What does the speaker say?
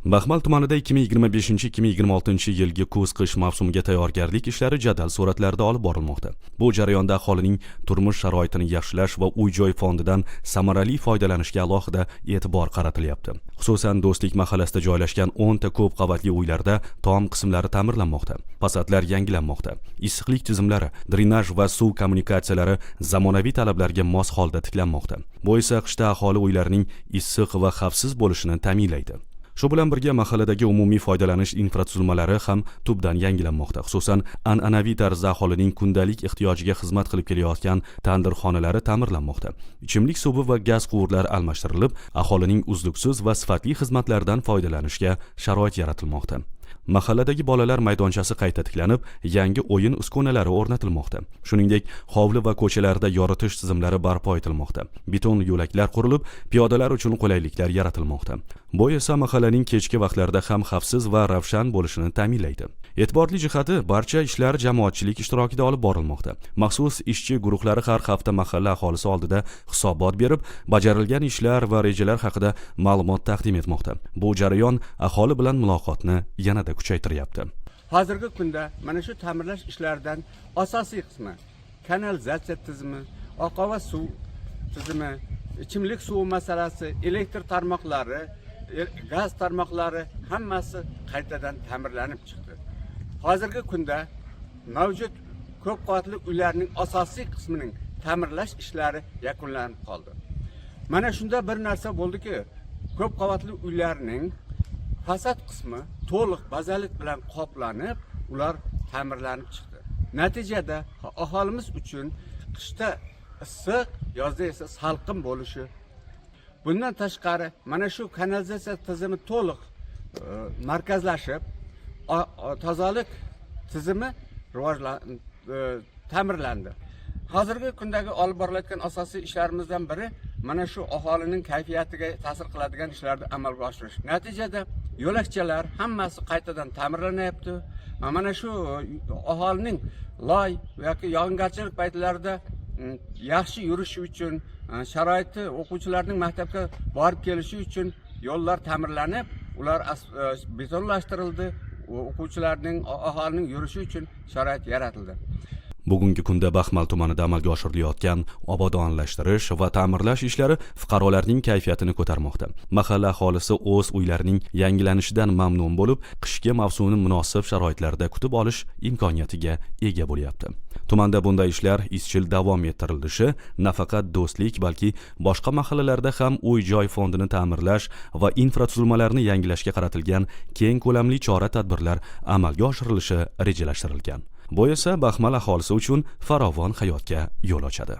Baxmal tumanida 2025-2026 yilgi kuz-qish mavsumiga tayyorgarlik ishlari jadal sur'atlarda olib borilmoqda. Bu jarayonda aholining turmush sharoitini yaxshilash va uy-joy fondidan samarali foydalanishga alohida e'tibor qaratilyapti. Xususan, Do'stlik mahallasida joylashgan 10 ta ko'p qavatli uylarda tom qismlari ta'mirlanmoqda, fasadlar yangilanmoqda. Issiqlik tizimlari, drenaj va suv kommunikatsiyalari zamonaviy talablarga mos holda tiklanmoqda. Bu esa qishda aholi uylarining issiq va xavfsiz bo'lishini ta'minlaydi. Shu bilan birga mahalladagi umumiy foydalanish infratuzilmalari ham tubdan yangilanmoqda. Xususan, an'anaviy tarzda aholining kundalik ehtiyojiga xizmat qilib kelayotgan tandirxonalari ta'mirlanmoqda. Ichimlik suvi va gaz quvurlari almashtirilib, aholining uzluksiz va sifatli xizmatlardan foydalanishga sharoit yaratilmoqda. Mahalladagi bolalar maydonchasi qayta tiklanib, yangi o'yin uskunalari o'rnatilmoqda. Shuningdek, hovli va ko'chalarda yoritish tizimlari barpo etilmoqda. Beton yo'laklar qurilib, piyodalar uchun qulayliklar yaratilmoqda. Bu esa mahallaning kechki vaqtlarda ham xavfsiz va ravshan bo'lishini ta'minlaydi. E'tiborli jihati, barcha ishlar jamoatchilik ishtirokida olib borilmoqda. Maxsus ishchi guruhlari har hafta mahalla aholisi oldida hisobot berib, bajarilgan ishlar va rejalar haqida ma'lumot taqdim etmoqda. Bu jarayon aholi bilan muloqotni yanada kuchaytiryapti. Hozirgi kunda mana shu ta'mirlash ishlaridan asosiy qismi kanalizatsiya tizimi, oqova suv tizimi, ichimlik suvi masalasi, elektr tarmoqlari, gaz tarmoqlari hammasi qaytadan ta'mirlanib chiqdi. Hozirgi kunda mavjud ko'p qavatli uylarning asosiy qismining ta'mirlash ishlari yakunlanib qoldi. Mana shunda bir narsa bo'ldiki, ko'p qavatli uylarning fasad qismi to'liq bazalit bilan qoplanib, ular ta'mirlanib chiqdi. Natijada aholimiz uchun qishda issiq, yozda esa salqin bo'lishi. Bundan tashqari, mana shu kanalizatsiya tizimi to'liq markazlashib, tozalik tizimi ta'mirlandi. Hozirgi kundagi olib borilayotgan asosiy ishlarimizdan biri mana shu aholining kayfiyatiga ta'sir qiladigan ishlarni amalga oshirish. Natijada yo'lakchalar hammasi qaytadan ta'mirlanyapti. Mana shu aholining loy yoki yog'ingarchilik paytlarida yaxshi yurishi uchun sharoiti, o'quvchilarning maktabga borib kelishi uchun yo'llar ta'mirlanib, ular betonlashtirildi. O'quvchilarning, aholining yurishi uchun sharoit yaratildi. Bugungi kunda Baxmal tumanida amalga oshirilayotgan obodonlashtirish va ta'mirlash ishlari fuqarolarning kayfiyatini ko'tarmoqda. Mahalla aholisi o'z uylarining yangilanishidan mamnun bo'lib, qishki mavsumni munosib sharoitlarda kutib olish imkoniyatiga ega bo'lyapti. Tumanda bunday ishlar izchil davom ettirilishi nafaqat Do'stlik, balki boshqa mahallalarda ham uy-joy fondini ta'mirlash va infratuzilmalarni yangilashga qaratilgan keng ko'lamli chora-tadbirlar amalga oshirilishi rejalashtirilgan. Bu esa Baxmal aholisi uchun farovon hayotga yo'l ochadi.